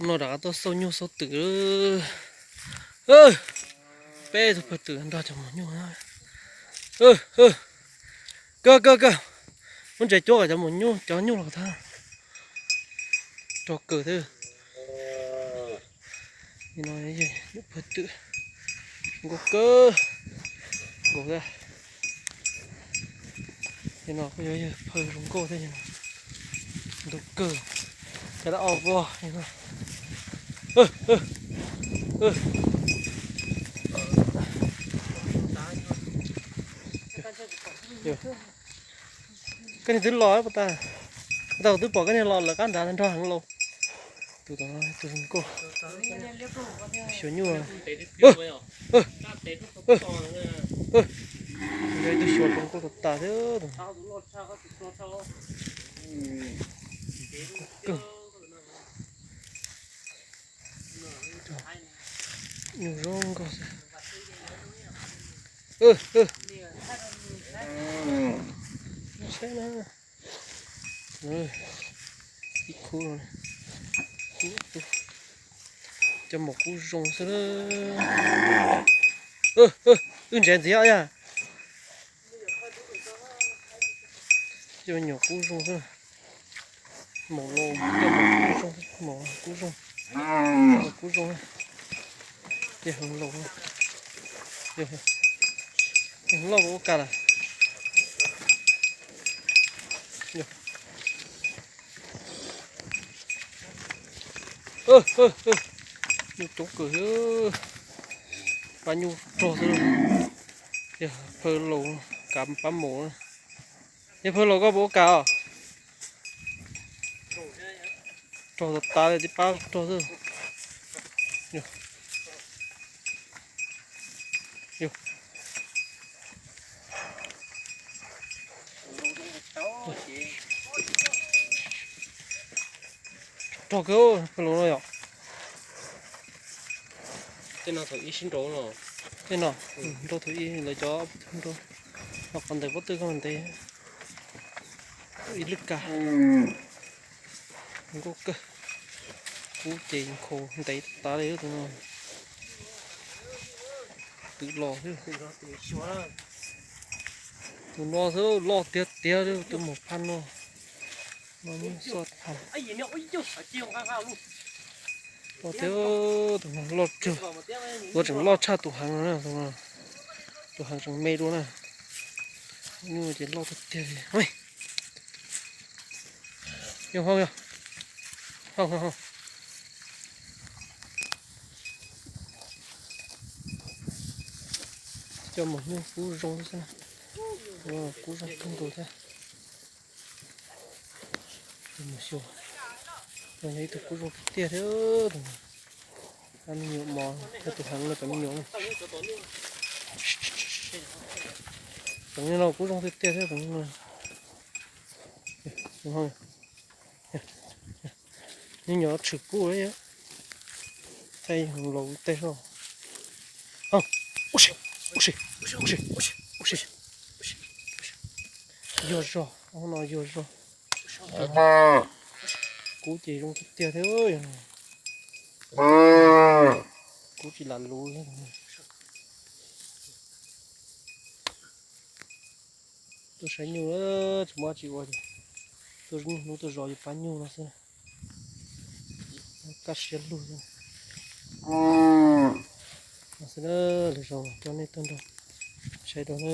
No rov qab tuaj xauj nyuj xauj twm. Peb tug pawg twm nrog cov maum nyuj. Kawg kawg kawg, muab ntses cuab kom cov maum nyuj, cov nyuj los tag. Rog kawg thiab. No nyuj pawg twm, zoo nkauj kawg nkaus thiab. No kuj yog yawg phaw zoo nkauj thiab, ntug kawg, cov dab os vog no. Koj niag twb los puas tas, tau twb pom koj niag los lawv qab nrad nrog heev lauj. Tus tom no tus zoo nkauj, xyuas nyuj. Yog ib tug xyuas zoo nkauj tas tas thiab. Nyuj zoo nkauj xwb. Saib na, ib khub, cov maum kub zoo xwb. Wb ntsev ntxiv os yog. Cov me nyuam kub zoo xwb. Maum laus, cov maum kub zoo, maum kub zoo, maum kub zoo. Ces heev laus, ces heev loj ua kas lawm. Nyuj coob kawg, pab nyuj rog xwb. Yog phaw laus kav pab maum. Yog phaw laus koj puas ua kas os? Rog tas tas li, tib pab rog xwb. Rog kawg phaw laus no yom. Tej no thaum ib sib nraus no. Tej no nraus thaum ib, lawv cov nraus, ho qhov ntawd pob tw koj ntev ib lwb kag. Nkauj kawg. Kub ces nkhaus ntev tas li tus no. Twm los xwb. Tus no xwb loj tiag tiag li, tus maum phaj no. No xoj phaj. Loj tiag, tus no loj kawg. Tus tseem loj tshaj tus heev no na, tus no. Tus heev tseem me dua na. Nyuj ces loj tiag tiag li. Yog hauj, yog hauj, hauj. Cov maum nyuj kub zoo xwb na. Kub zoo kawg nkaus thiab. Tus mus xyuas, no yog ib tug kub zoo tiag tiag thiab. Cov me nyuam mos, cov tus heev no cov me nyuam. Cov no kub zoo tiag tiag thiab. Me nyuam tshwm kub lawm, thaij laus tej zog. Ua si, ua si, ua si, ua si, ua si. Yog zog, no yog zog. Kub ces zoo tiag tiag thiab. Kub tsis lam luv. Tuaj saib nyuj, tsis muaj dab tsi ua ces tuaj niaj hnub tuaj zov yus pab nyuj no xwb. Kaj siab lug xwb. No xwb na, lwm zaus coj nej tuaj nrog saib dua na.